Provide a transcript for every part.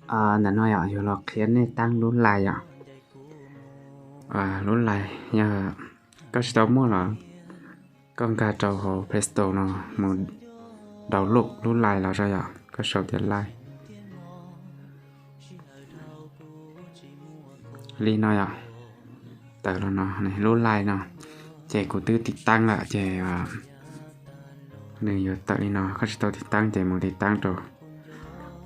Ntawm no yom, yuav los qhia nej tab lub Line yom. Lub Line yog koj tsis tau muaj los koj nkag rau hauv Play Store no mus download lub Line los rau yom, koj sau tias Line li no yom, tawm los no, lub Line no. Ces kuv twb tiv taab lawm ces nws yuav tawm li no, koj tsis tau tiv taab ces mus tiv taab rau.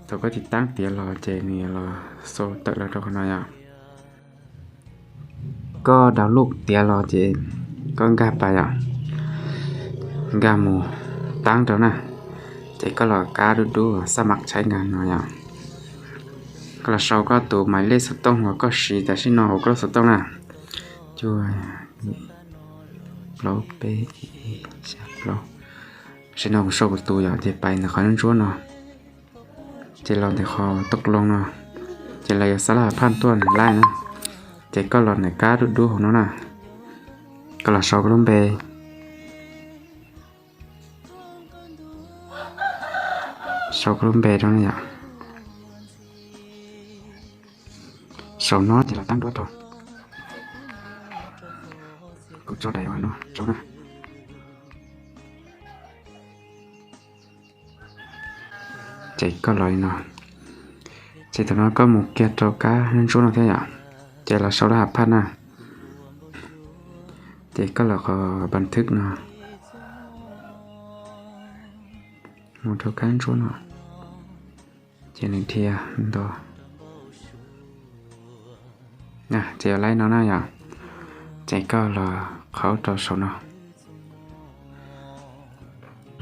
Thaum koj tiv taab tiav los ces nws yuav los show tawm los rau qhov no yom. Koj download tiav los ces koj nkag pas yom, nkag mus taab rau na, ces koj los kab dub dub xab mam tshaib nkag no yom. Koj los sau koj tus mais lej xov tooj uas koj siv tam sim no hauv koj lub xov tooj na, cuaj plaub peb ib xya plaub. Tam sim no kuv sau kuv tus yom, ces pais ntawm qhov ntsuab no, ces los ntawm qhov toj loo no, ces lawv yuav xa laj phaj tuaj nws laij na. Ces koj los ntawm kab dub dub hauv no na, koj los sau koj lub npe, sau koj lub npe rau na yom. Saum no ces los taab duab rau. Kuv tso daim no rau na. Ces koj los li no, ces thaum no koj mus kiag rau kab ntsuab no thiab yom, ces los sau laj phaj na. Ces koj los qhov npas thwb no, mus rau kab ntsuab no, ces nws dhia nto. Ces yuav laib no na yom, ces koj los qhaub rau saum no,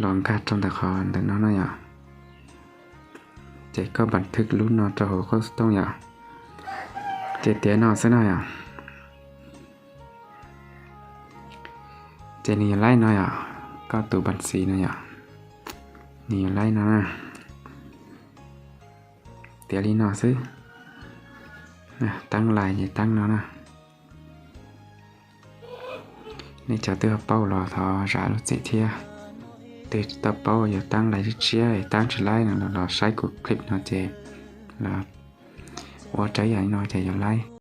los nkag rau ntawm qhov ntawm no na yom. Ces koj npas thwb lub no rau hauv koj xov tooj yom, ces tiav no xwb na yom. Ces nws yuav laib no yom, koj tus npas xis no yom, nws yuav laib no na. Tiav li no xwb, taab lais ces taab no na. Nej cov twb paub los thov zam lub txim thiab. Twg tsis tau paub yuav taab lais tshiab tshiab es taab tsis laib no los saib kuv clip no ces los ua raws yam li no ces yuav laib.